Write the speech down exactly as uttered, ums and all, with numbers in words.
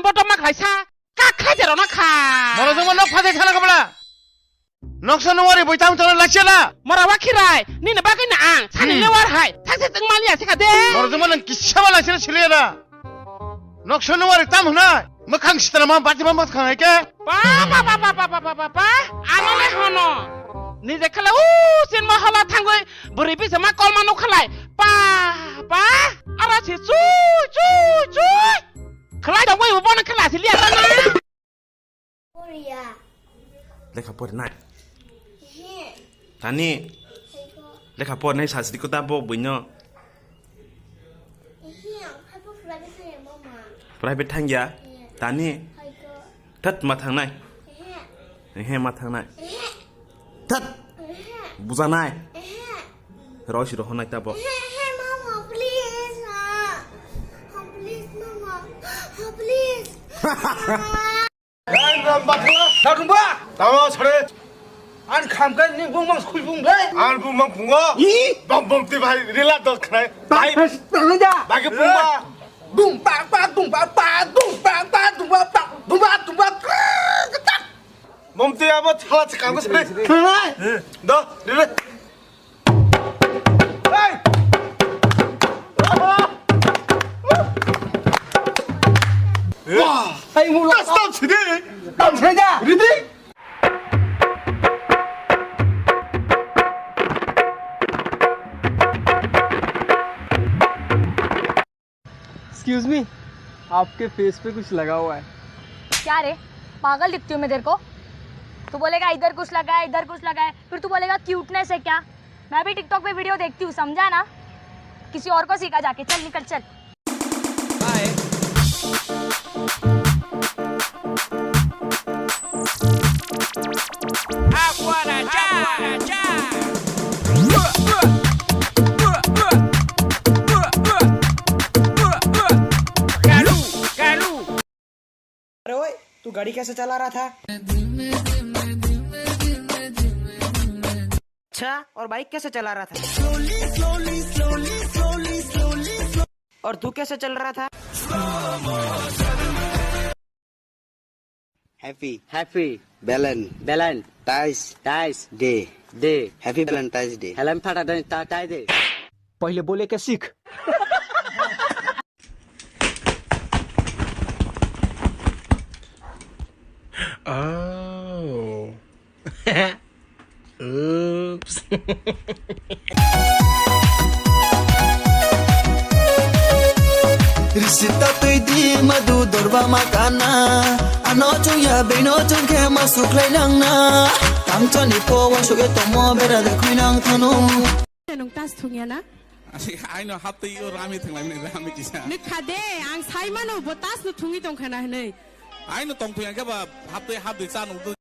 Boto ma khlaisa. Kak khaide rona kha. Moro jongma nok phade khana kabla. Noksa nungwari boi tam tona lakchela. Mora wa khirai, nini bagwi na ang, sani Hmm. lewar hai, thakse tong maliya sikha de. Moro jongma nang kisa ba lakchela siliya na. Noksa nungwari tam hwnai, mwkhang sitra ma bati ma mwkhang hai ke. Pa, pa, pa. Ano le hono. Nije khala u sin ma hala thangwi, bwrwi bisa ma kol ma nuk khalai. Pa, pa, ara si chui, chui, chui. Khlai dong bai bo bono khala siliya ta na. Korea. Lekha porinai. Ehe. Tani. Haiko. Lekha porinai sasri ko ta bo buino. Ehe, ang phaibo private thangya mama. Private thangya? Ehe. Tani. Haiko. That ma thangnai. Ehe. Ehe ma thangnai. Ehe. That. Ehe. Bujanai. Ehe. Roi siro honai ta bo. Ehe, ehe, mama, please, ah. Ah, please, mama. Ah, please. Ai, ram bakla. Tadumba. Tamo sare. An kham kai ni bung mang skhui bung dai. An bung mang bungo. Bom bom ti bhai rila dot khnai. Bhai. Bagi bunga. Dung pa pa dung pa pa dung pa pa dung pa pa dung pa dung pa. Bom ti abo chala chikang sare. Khnai. Do rila. Wah, hai mula. Stop sini. Stop saja. Ready? Excuse me, आपके फेस पे कुछ लगा हुआ है। क्या रे, पागल दिखती हूँ मैं तेरे को? तू बोलेगा इधर कुछ लगा है, इधर कुछ लगा है, फिर तू बोलेगा क्यूटनेस है क्या? मैं भी टिकटॉक पे वीडियो देखती हूँ, समझा ना? किसी और को सीखा जाके, चल निकल चल। अरे ओए, तू गाड़ी कैसे चला रहा था? अच्छा, और बाइक कैसे चला रहा था? और तू कैसे चल रहा था? Happy Happy Valentine Valentine Day Day Day। Happy Valentine's Day। हेलम फाटा दे ता टाई दे। पहले बोले के सीख। Oh। Oops। Risita twi di madu dorba ma kana. Ano chungya beno chungkhe ma suklai nangna. Tangchani po wa sugya tomo bera de khui nang thanu. Nung tas thungya na? Aino haptwi o rami thanglai mani rami kisa. Nukha de, ang sai mano bo tas no thungwi tongkha na hinwi. Aino tong thungya khe ba haptwi haptwi cha nuk.